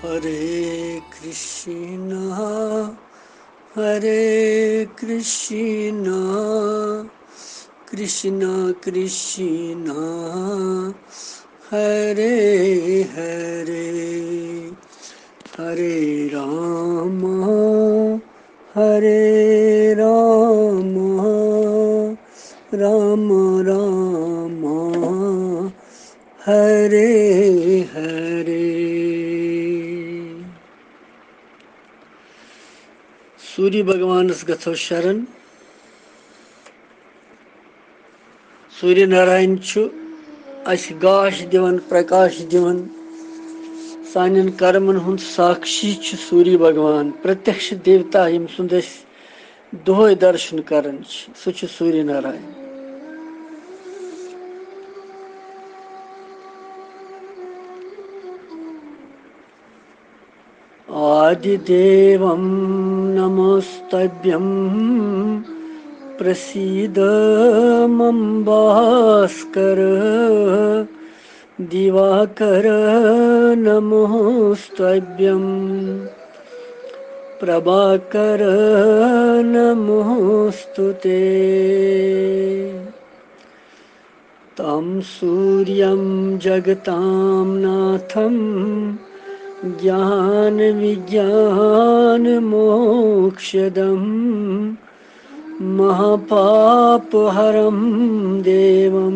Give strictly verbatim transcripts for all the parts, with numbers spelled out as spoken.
Hare Krishna, Hare Krishna, Krishna Krishna, Hare Hare, Hare Rama, Hare Rama, Rama Rama, Hare Hare. Surya بھگوانس گژھو شرن۔ سوریہ ناراین چھُ اسہِ گاش دِوان، پرکاش دِوان۔ سانٮ۪ن کرمن ہُنٛد ساکشی چھُ سوریہ بھگوان، پرتیکش دیوتا، ییٚمہِ سُنٛد أسۍ دۄہے درشن کران چھِ، سُہ چھُ سوریہ ناراین۔ आदिदेवं नमोस्तभ्यं प्रसीद मम भास्कर। दिवाकर नमोस्तभ्यं प्रभाकर नमोस्तु ते। तं सूर्यं जगतां नाथं ज्ञानविज्ञानमोक्षदं महापापहरं देवं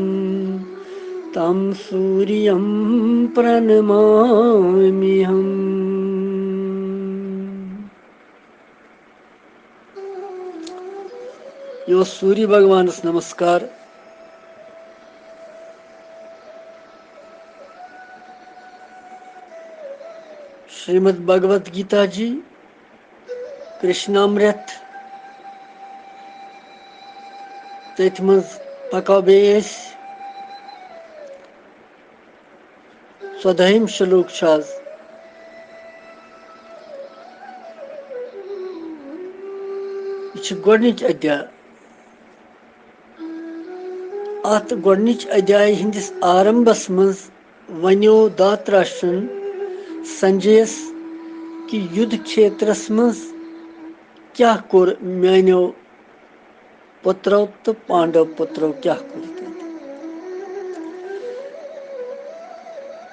तं सूर्यं प्रणमाम्यहम्। یہِ اوس سوری بھگوانس نمسکار۔ شریمد بھگوت گیتا جی، کرشنامرت، تٔتھۍ منٛز پکاو بیٚیہِ أسۍ۔ ژۄدہٲیِم شلوک چھُ آز۔ یہِ چھِ گۄڈٕنِچ ادیا۔ اتھ گۄڈٕنِچ ادیایہِ ہٕنٛدِس آرمبس منٛز ونیو دھرتراشٹرن سنجیس کہِ یُدھ کھیترس منٛز کیاہ کوٚر میانیو پترو تہٕ پانڈو پترو کیاہ کوٚر تتہِ۔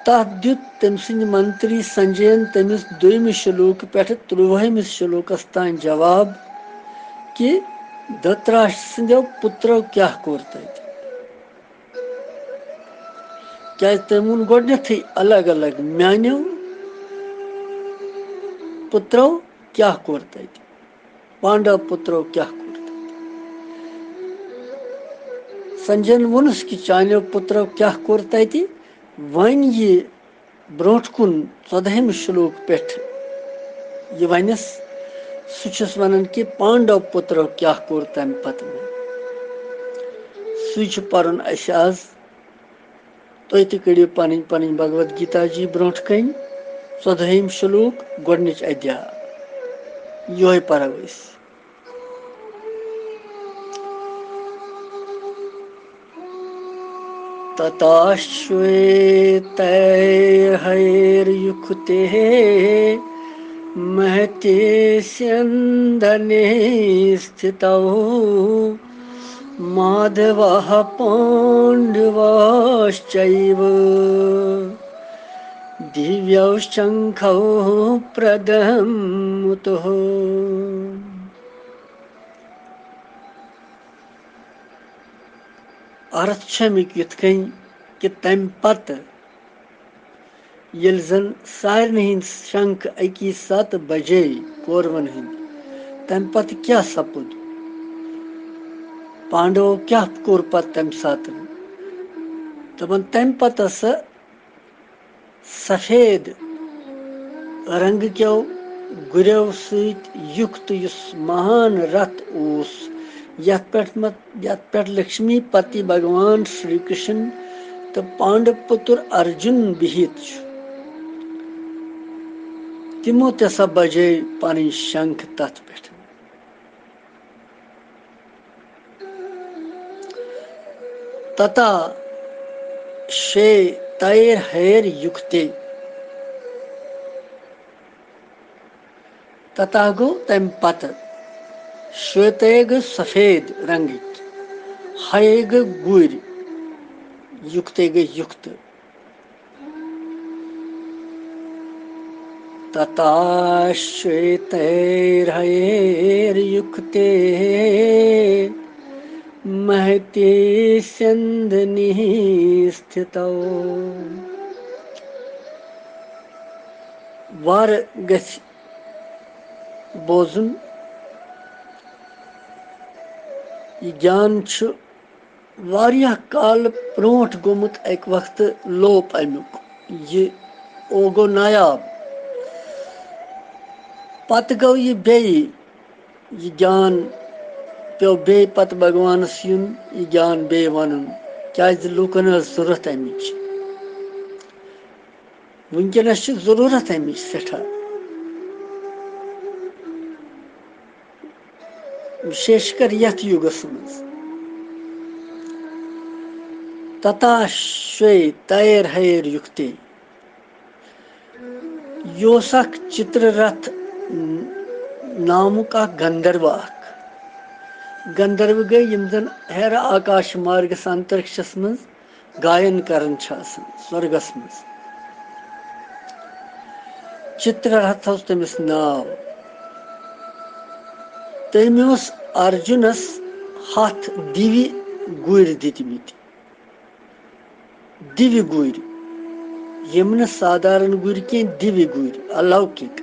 تتھ دیُت تٔمۍ سٕنٛدِ منتری سنجین تٔمِس دوٚیمِس شلوکہٕ پٮ۪ٹھٕ تُرٛوٲہمِس شلوکس تام جواب کہِ دھرتراشٹر سٕنٛدیو پترو کیاہ کوٚر تتہِ۔ کیازِ تٔمۍ ووٚن گۄڈٕنیتھٕے الگ الگ، میانیو پترو کیاہ کوٚر تتہِ، پانڈو پترو کیاہ کوٚر تتہِ۔ سنجین ووٚنُس کہِ چانیو پترو کیاہ کوٚر تتہِ۔ وۄنۍ یہِ برونٛٹھ کُن ژۄدہٲیمہِ شلوک پٮ۪ٹھ یہِ ونس، سُہ چھُس ونان کہِ پانڈو پترو کیاہ کوٚر تمہِ پتہٕ مےٚ۔ سُے چھُ پرُن اسہِ آز۔ تُہۍ تہِ کٔڑِو پنٕنۍ پنٕنۍ بھگوت گیتا جی برونٛٹھ کنہِ، ژۄدہٲیِم شلوک، گۄڈٕنِچ ادیا۔ یِہوٚے پرو أسۍ۔ ततश्वेतैर्हयैर्युक्ते महति स्यन्दने स्थितौ माधवः पाण्डवाश्चैव दिव्यौ शङ्खौ प्रदमुतुः। عرض چھِ اَمِکۍ یِتھ کٔنۍ کہِ تَمہِ پتہٕ ییٚلہِ زن سارنٕے ہٕنٛدۍ شنکھ اَکی ساتہٕ بجے کورون ہٕنٛدۍ، تَمہِ پتہٕ کیٛاہ سپُد؟ پانڈوو کیٛاہ کوٚر پتہٕ تَمہِ ساتہٕ؟ دَپان، تَمہِ پتہٕ ہسا سفید رنگہٕ کیو گُرٮ۪و سۭتۍ یُکت یُس مہان رتھ اوس، یتھ پٮ۪ٹھ مت-، یتھ پٮ۪ٹھ لکشمی پتی بھگوان شری کرشن تہٕ پانڈٕ پُتر ارجُن بِہِتھ چھُ، تِمو تہِ ہسا بجے پنٕنۍ شنکھ تتھ پٮ۪ٹھ۔ ततश्वेतैर्हयैर्युक्ते। تتہ گوٚو تمہِ پتہٕ، شویتے گٔے سفید رنگٕکۍ، ہیے گٔے گُرۍ، یُکتے گٔے یُکتہٕ۔ تتہ شویتیرہیریُکتے مہتی سندنی ستھتو۔ وارٕ گژھِ بوزُن، یہِ گیان چھُ واریاہ کالہٕ برونٛٹھ گوٚمُت، اَکہِ وقتہٕ لوپ اَمیُک، یہِ او گوٚو نایاب۔ پتہٕ گوٚو یہِ بیٚیہِ، یہِ گیان پیوٚو بیٚیہِ پتہٕ بھگوانس یُن، یہِ گیان بیٚیہِ وَنُن، کیٛازِ لوٗکن ٲس ضروٗرت اَمِچ۔ وٕنکیٚنَس چھِ ضروٗرت اَمِچ سٮ۪ٹھاہ، وِشیش کر یَتھ یُگَس منٛز۔ تتا شے تیر ہیر یُکتے۔ یہِ اوس اکھ چتر رتھ نامُک اکھ گندرو اکھ۔ گندرو گٔے یِم زن ہیرٕ آکاش مارگس انترکشس منٛز گاین کران چھِ آسان سورگس منٛز۔ چتررتھ اوس تٔمِس ناو۔ تٔمۍ اوس ارجُنس ہتھ دِوِ گُرۍ دِتمٕتۍ۔ دِوِ گُرۍ، یِم نہٕ سادارن گُرۍ کینٛہہ، دِوِ گُرۍ، الوکِک۔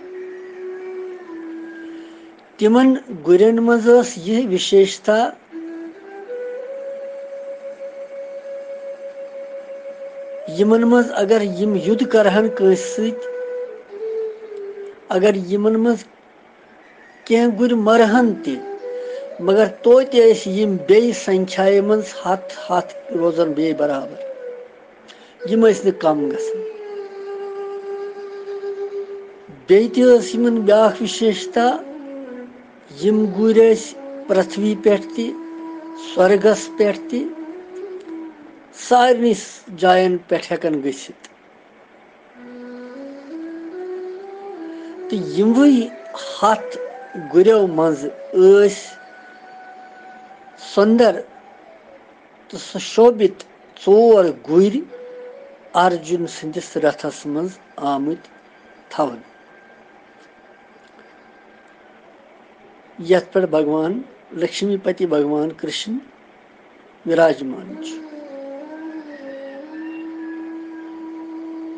تِمن گُرٮ۪ن منٛز ٲس یہِ وِشیشتا، یِمن منٛز اگر یِم یُدھ کرہن کٲنٛسہِ سۭتۍ، اگر یِمن منٛز کینٛہہ گُرۍ مرہن تہِ، مگر توتہِ ٲسۍ یِم بیٚیہِ سنکھیایہِ منٛز ہتھ ہتھ روزان بیٚیہِ برابر۔ یِم ٲسۍ نہٕ کم گژھان۔ بیٚیہِ تہِ ٲس یِمن بیٛاکھ وِشیشتا، یِم گُرۍ ٲسۍ پرٛتھوی پٮ۪ٹھ تہِ، سۄرگس پٮ۪ٹھ تہِ، سارنٕے س-، جاین پٮ۪ٹھ ہٮ۪کان گٔژھِتھ۔ تہٕ یِموٕے ہتھ گُرٮ۪و منٛزٕ ٲسۍ سُندر تہٕ سُشوبھِت ژور گُرۍ ارجُن سٕنٛدِس رتھس منٛز آمٕتۍ تھاونہٕ، یتھ پٮ۪ٹھ بھگوان لکشمی پتی بھگوان کرشن وراجمان چھُ۔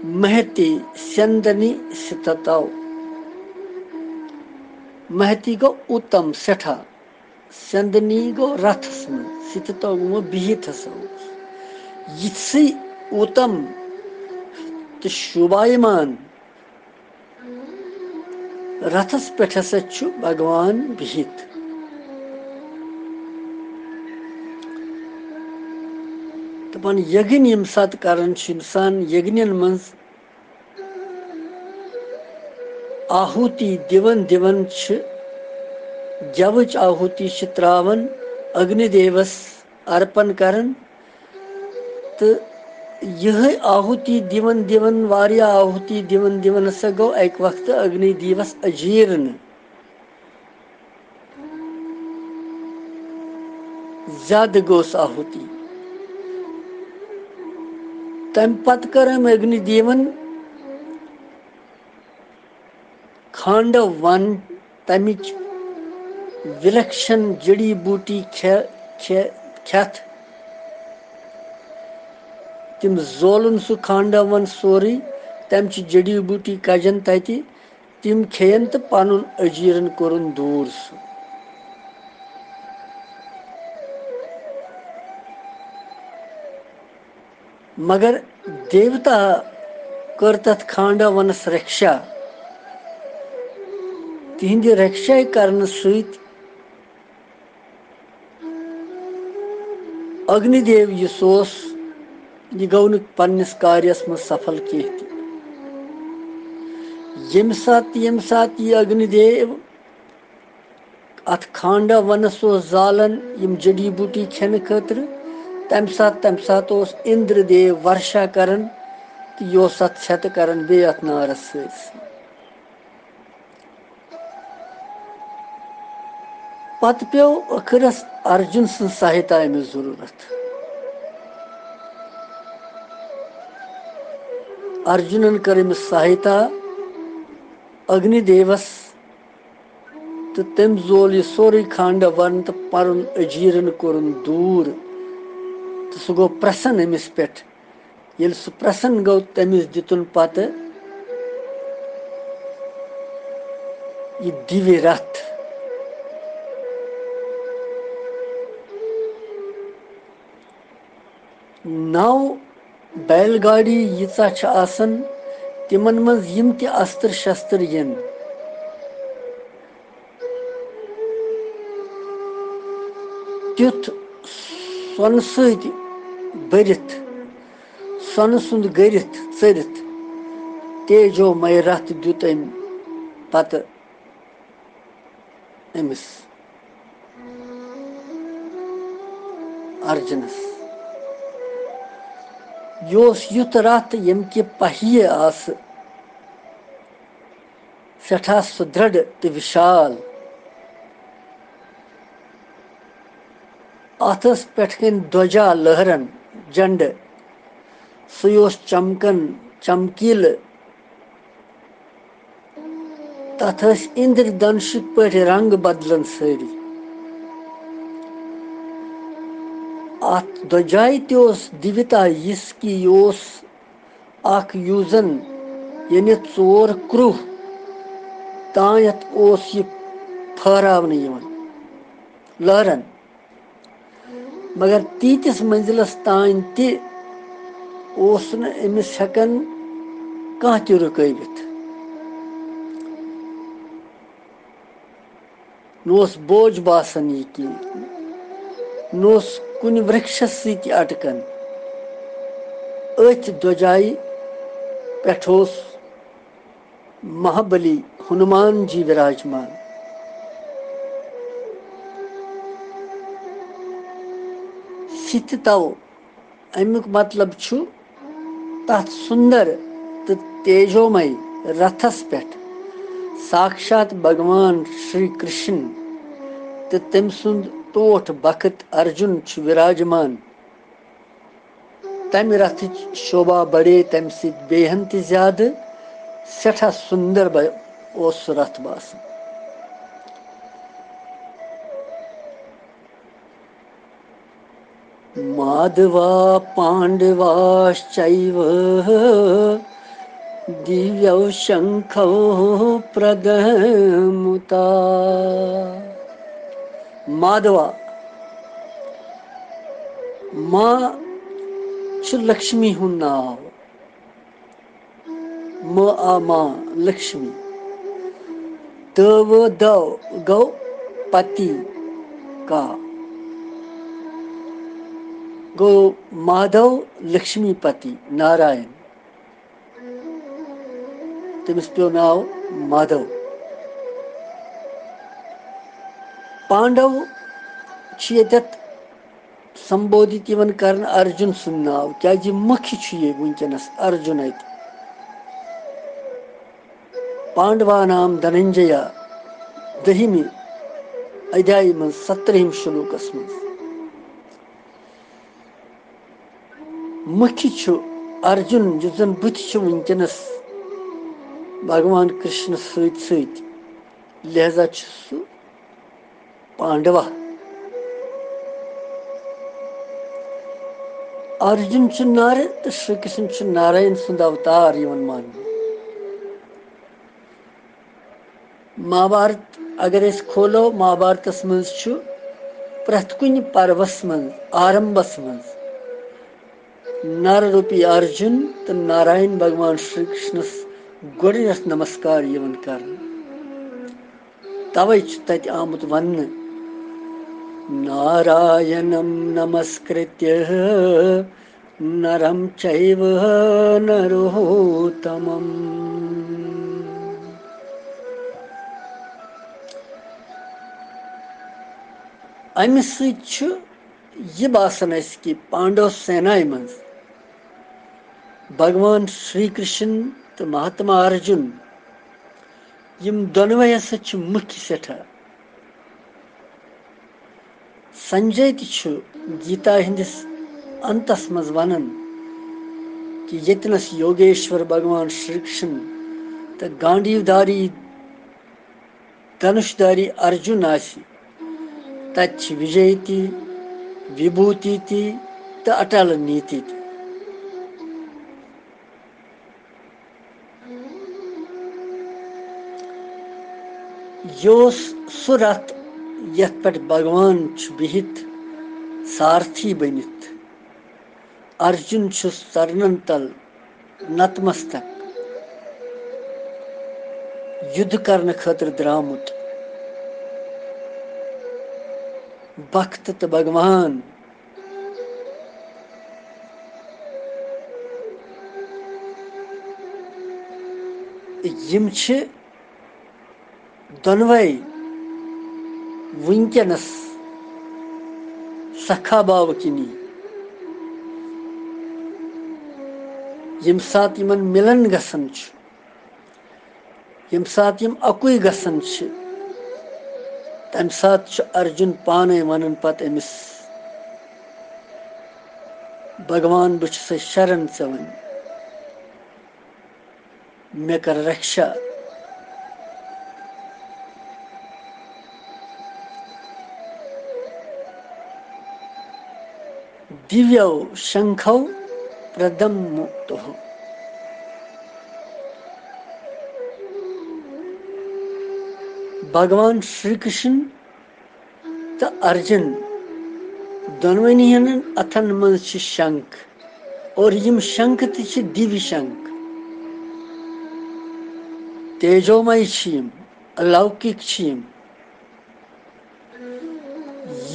مہتی سندنی ستتو۔ مہتی گوٚو اُتم، سٮ۪ٹھاہ۔ سندنی گوٚو رتھس منٛز، ستتو گوٚو بِہِتھ ہسا اوس۔ یِتھسٕے اُتم تہٕ شوبایمان رتھس پٮ۪ٹھ ہسا چھُ بھگوان بِہِتھ۔ دپان یگن ییٚمہِ ساتہٕ کران چھُ انسان، یگنین منٛز آہوتی دِوان دِوان چھِ، گٮ۪وٕچ آہوتی چھِ تراوان اگنی دیوس ارپن کران۔ تہٕ یِہے آہوتی دِوان دِوان، واریاہ آہوتی دِوان دِوان ہسا گوٚو اکہِ وقتہٕ اگنی دیوس اجیرنہٕ۔ زیادٕ گوٚو سُہ آہوتی۔ تمہِ پتہٕ کٔر أمۍ اگنی دیون کھانڈو ون، تمِچ ولکشن جڑی بوٹی کھے-، کھے-، کھٮ۪تھ۔ تِم زولُن سُہ کھانڈو ون سورُے، تمچہِ جڑی بوٹی کجن تتہِ۔ تِم کھیٚین تہٕ پنُن اجیرن کوٚرُن دوٗر سُہ۔ مگر دیوتا کٔر تتھ کھانڈا ونس رکشا۔ تِہنٛدِ رکشا کرنہٕ سۭتۍ اگنی دیو یُس اوس، یہِ گوٚو نہٕ پننِس کاریس منٛز سفل کینٛہہ تہِ۔ ییٚمہِ ساتہٕ، ییٚمہِ ساتہٕ یہِ اگنی دیو اتھ کھانڈا ونس اوس زالان یِم جڑی بوٹی کھٮ۪نہٕ خٲطرٕ، تمہِ ساتہٕ، تمہِ ساتہٕ اوس اندر دیو ورشا کران تہٕ یہِ اوس اتھ ژھٮ۪تہٕ کران بیٚیہِ اتھ نارس سۭتۍ سۭتۍ۔ پتہٕ پیوٚو ٲخرس ارجُن سٕنٛز سہایتا أمِس ضروٗرت۔ ارجُنن کٔر أمِس سہایتا اگنی دیوس، تہٕ تٔمۍ زول یہِ سورُے کھانڈ ورن تہٕ پرُن اجیرن کوٚرُن دوٗر، تہٕ سُہ گوٚو پرسن أمِس پٮ۪ٹھ۔ ییٚلہِ سُہ پرسن گوٚو، تٔمِس دِتُن پتہٕ یہِ دِوِ رتھ۔ نو بیل گاڑی ییٖژاہ چھِ آسان، تِمن منٛز یِم تہِ استر شستر یِن، تیُتھ سۄنہٕ سۭتۍ بٔرِتھ، سۄنہٕ سُنٛد گٔرِتھ ژٔرِتھ تیجو مے رتھ دیُت أمۍ پتہٕ أمِس ارجُنس۔ یہِ اوس یُتھ رتھ، ییٚمہِ کہِ پہیہِ آسہٕ سٮ۪ٹھاہ سُدرڑ تہٕ وِشال۔ اَتھ ٲس پٮ۪ٹھٕ کَنۍ دۄجا لٔہرَن جنڈٕ۔ سُے اوس چمکان، چمکیٖلہٕ۔ تَتھ ٲسۍ اِندر دھنشٕکۍ پٲٹھۍ رنٛگ بدلان سٲری۔ اَتھ دۄجایہِ تہِ اوس دِوِتا یِژھ کہِ یہِ اوس اکھ یوٗزن، یعنی ژور کرُہ تانٮ۪تھ اوس یہِ پھہراونہٕ یِوان لہرن۔ مگر تیٖتِس منزلس تانۍ تہِ اوس نہٕ أمِس ہٮ۪کان کانٛہہ تہِ رُکٲوِتھ۔ نہ اوس بوج باسان یہِ کینٛہہ، نہ اوس کُنہِ ورکشس سۭتۍ اٹکان۔ أتھۍ دۄجایہِ پٮ۪ٹھ اوس مہابلی ہنومان جی وراجمان۔ سِتھتو، اَمیُک مطلب چھُ تَتھ سُندر تہٕ تیجومے رتھس پٮ۪ٹھ ساکشات بھگوان شری کرشن تہٕ تٔمۍ سُنٛد ٹوٹھ بخت ارجُن چھُ وراجمان۔ تَمہِ رتھٕچ شوبھا بڑے تَمہِ سۭتۍ بیٚیہِ ہن تہِ زیادٕ۔ سٮ۪ٹھاہ سُندر ب-، اوس سُہ رتھ باسان۔ مادوا پانڈواش چیو دیویو شنکھو پردمتا۔ مادوا، ما چھُ لکشمی ہُنٛد ناو۔ م آ ما، لکشمی۔ د و د گوٚو پتی کا۔ گوٚو مادو لکشمی پتی ناراین۔ تٔمِس پیوٚو ناو مادو۔ پانڈو چھِ ییٚتٮ۪تھ سمبودھت یِوان کرنہٕ ارجُن سُنٛد ناو، کیازِ مُکھِ چھُ یہِ وٕنکیٚنس ارجُن اَتہِ۔ پانڈوانام دھننجیا، دٔہمہِ ادھیایہِ منٛز، سترٛہِم شلوکس منٛز۔ مُکھِ چھُ ارجُن، یُس زن بُتھِ چھُ وٕنکیٚنس بھگوان کرشنس سۭتۍ سۭتۍ، لہذا چھُ سُہ پانڈوا۔ ارجُن چھُ نر تہٕ شری کرشن چھُ ناراین سُنٛد اوتار یِوان ماننہٕ۔ مہابھارت اگر أسۍ کھولو، مہابھارتس منٛز چھُ پرٛٮ۪تھ کُنہِ پروس منٛز، آرمبس منٛز، نر روٗپی ارجُن تہٕ ناراین بھگوان شری کرشنس گۄڈٕنیتھ نمسکار یِوان کرنہٕ۔ توے چھُ تتہِ آمُت وننہٕ، ناراینم نمسکرتیہ نرم چیو نروتمم۔ امہِ سۭتۍ چھُ یہِ باسان اَسہِ کہِ پانڈو سینایہِ منٛز بھگوان شری کرشن تہٕ مہاتما ارجُن، یِم دۄنوَے ہسا چھِ مُکھِ سٮ۪ٹھاہ۔ سنجے تہِ چھُ گیتا ہٕنٛدِس انتس منٛز ونان کہِ ییٚتنس یوگیشور بھگوان شری کرشن تہٕ گانڈیو دھاری دھنوش دھاری ارجُن آسہِ، تتہِ چھِ وجے تہِ، وِبھوتی تہِ تہٕ اٹل نیتی تہِ۔ یہِ اوس سُہ رتھ یتھ پٮ۪ٹھ بھگوان چھُ بِہِتھ سارتھی بٔنِتھ۔ ارجُن چھُ چرنن تل نتمستک یُدھ کرنہٕ خٲطرٕ درٛامُت۔ بخت تہٕ بھگوان یِم چھِ دۄنوَے وٕنکیٚنَس سخا باوٕ کِنی، ییٚمہِ ساتہٕ یِمَن مِلَن گژھان چھُ، ییٚمہِ ساتہٕ یِم اَکُے گژھان چھِ، تَمہِ ساتہٕ چھُ ارجُن پانَے وَنان پَتہٕ أمِس، "بھگوان، بہٕ چھُسَے شرن ژےٚ وۄنۍ۔" مےٚ کر رکشا۔ دیویو شنکھو پردمتو۔ بھگوان شری کرشن تہٕ ارجُن دۄنوٕنی ہن اتھن منٛز چھِ شنکھ، اور یِم شنکھ تہِ چھِ دیوی شنکھ، تیجومے چھِ یِم، الوکِک چھِ یِم۔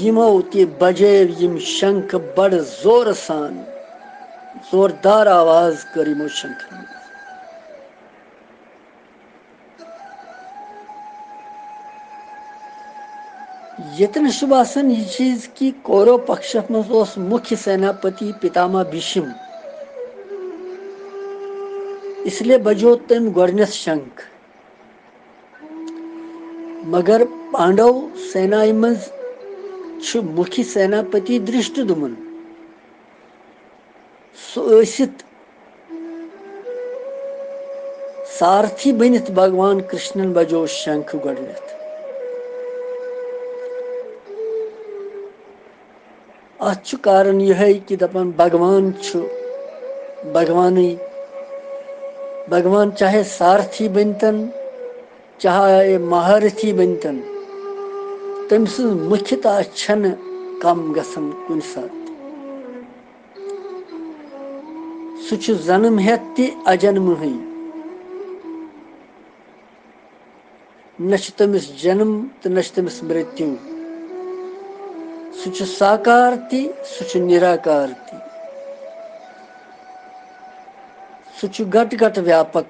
یِمو تہِ بجٲو یِم شنکھ بڑٕ زورٕ سان، زوردار آواز کٔر یِمو شنکھن منٛز۔ ییٚتٮ۪ن چھُ باسان یہِ چیٖز کہِ کورو پکشس منٛز اوس مُکھِ سیناپتی پتامہ بھیشم، اس لیے بجو تٔمۍ گۄڈٕنیتھ شنکھ۔ مگر پانڈو سینایہِ منٛز چھُ مُکھِ سیناپتی درشٹدُمن۔ سُہ ٲسِتھ سارتھی بٔنِتھ بھگوان کرشنن بجو شنکھ گۄڈٕنیتھ۔ اتھ چھُ کارن یِہوٚے کہِ دپان بھگوان چھُ، بھگوانٕے، بھگوان چاہے سارتھی بٔنتن، چاہے مہارتھی بٔنتن، تٔمۍ سٕنٛز مُکھتا چھنہٕ کم گژھان کُنہِ ساتہٕ۔ سُہ چھُ زنم ہٮ۪تھ تہِ اجنمہٕے۔ نہ چھُ تٔمِس جنم تہٕ نہ چھُ تٔمِس مرتیو۔ سُہ چھُ ساکار تہِ، سُہ چھُ نِراکار تہِ۔ سُہ چھُ گٹ گٹ ویاپک۔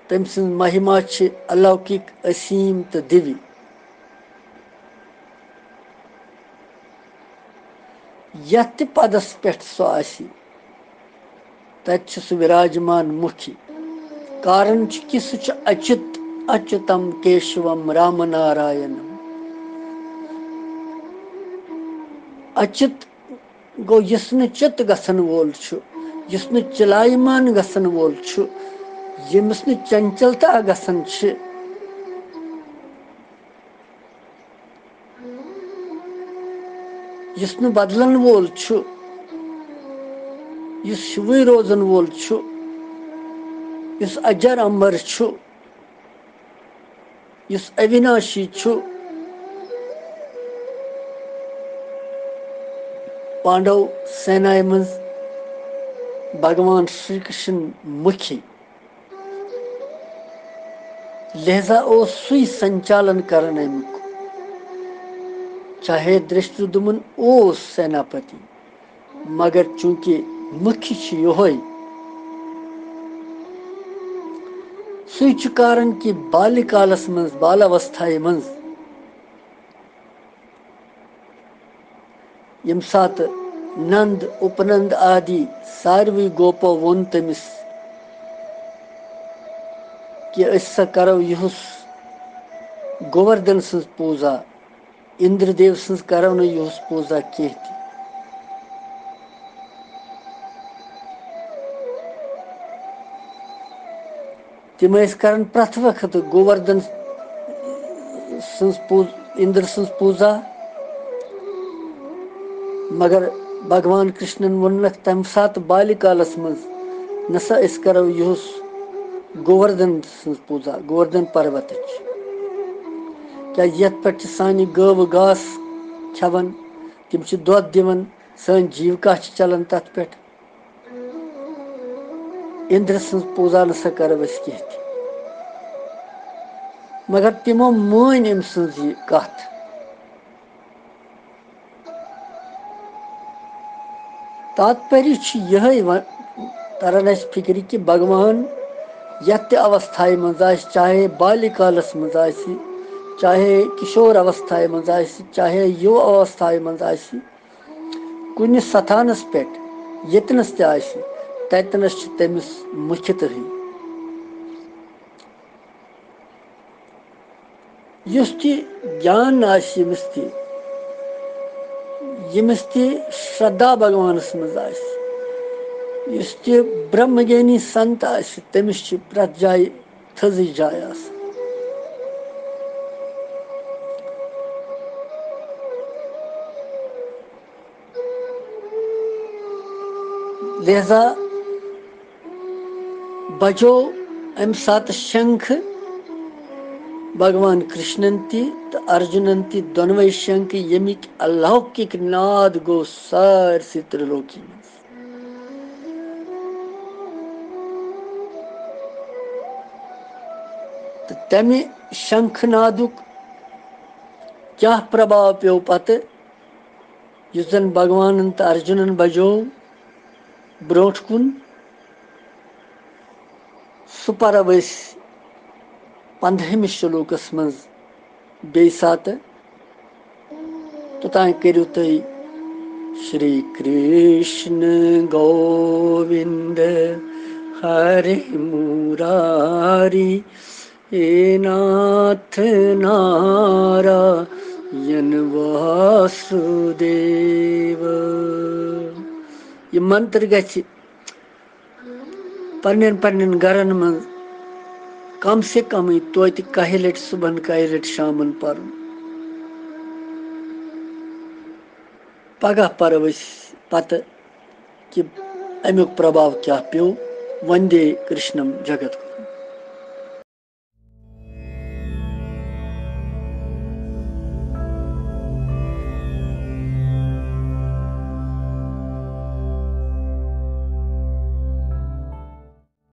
تٔمۍ سٕنٛز مہما چھِ الوکِک، اسیٖم تہٕ دیوی۔ یتھ تہِ پدس پٮ۪ٹھ سُہ آسہِ، تتہِ چھُ سُہ وراجمان مُکھی۔ کارن چھُ کہِ سُہ چھُ اچُت، اچُتم کیشوم رام ناراینم۔ اچُت گوٚو یُس نہٕ چُت گژھن وول چھُ، یُس نہٕ چلایمان گژھن وول چھُ، ییٚمِس نہٕ چنچلتا گژھان چھِ، یُس نہٕ بدلن وول چھُ، یُس ہیوٗوٕے روزن وول چھُ، یُس اجر امر چھُ، یُس اویناشی چھُ۔ پانڈو سینایہِ منٛز بھگوان شری کرشن مُکھی، لہذا اوس سُے سنچالن کران امیُک۔ چاہے درشٹدُمن اوس سیناپتی، مگر چونکہ مُکھی چھُ یِہوٚے، سُے چھُ کارن کہِ بالہِ کالس منٛز، بالاوستھایہِ منٛز، ییٚمہِ ساتہٕ نند، اُپنند آدی ساروٕے گوپو ووٚن تٔمِس کہِ أسۍ سا کرو یِہُس گووردھن سٕنٛز پوٗزا، اِندر دیو سٕنٛز کرو نہٕ یُہُس پوٗزا کینٛہہ تہِ۔ تِم ٲسۍ کران پرٛٮ۪تھ وقتہٕ گووردھن سٕنٛز پوٗ-، اِندر سٕنٛز پوٗزا۔ مگر بھگوان کرشنن ووٚننکھ تمہِ ساتہٕ بالہِ کالس منٛز، "نسا أسۍ کرو یُہُس گووردھن سٕنٛز پوٗزا، گووردھن پروتٕچ۔ کیازِ یتھ پٮ۪ٹھ چھِ سانہِ گٲوٕ گاسہٕ کھٮ۪وان، تِم چھِ دۄد دِوان، سٲنۍ جیٖوکا چھِ چلان تتھ پٮ۪ٹھ۔ اِندرٕ سٕنٛز پوٗزا نسا کرو أسۍ کینٛہہ تہِ۔" مگر تِمو مٲنۍ أمۍ سٕنٛز یہِ کتھ۔ تاتپریہ چھُ یِہوٚے وَ-، تران اَسہِ فِکرِ کہِ بھگوان یَتھ تہِ اوستھایہِ منٛز آسہِ، چاہے بالیہ کالَس منٛز آسہِ، چاہے کِشور اوستھایہِ منٛز آسہِ، چاہے یُو اوستھایہِ منٛز آسہِ، کُنہِ ستھانَس پٮ۪ٹھ ییٚتنَس تہِ آسہِ، تَتِنَس چھِ تٔمِس مُکھِتہٕے۔ یُس تہِ گیان آسہِ ییٚمِس تہِ، ییٚمِس تہِ شردا بھگوانس منٛز آسہِ، یُس تہِ برہمگیانی سنت آسہِ، تٔمِس چھِ پرٛٮ۪تھ جایہِ تھٔزٕے جاے آسان۔ لہذا بجو امہِ ساتہٕ شنکھ بھگوان کرشنن تہِ تہٕ ارجُنن تہِ، دۄنوے شنکھ، ییٚمِکۍ الوکِک ناد گوٚو سارسٕے ترٛلوکی منٛز۔ تہٕ تمہِ شنکھ نادُک کیٛاہ پربھاو پیوٚو پتہٕ، یُس زن بھگوانن تہٕ ارجُنن بجوو برونٛٹھ کُن، سُہ پرو أسۍ پندہمِس شلوکس منٛز بیٚیہِ ساتہٕ۔ توٚتام کٔرِو تُہۍ شری کرشن گووِند ہری موراری، اے ناتھ ناراین واسودیو۔ یہِ منتر گژھِ پننٮ۪ن پننٮ۪ن گرن منٛز کم سے کمٕے توتہِ کاہہِ لٹہِ صبحن، کاہہِ لٹہِ شامن پرُن۔ پگاہ پرو أسۍ پتہٕ کہِ امیُک پربھاو کیٛاہ پیوٚو۔ وندے کرشنم جگت گُروم۔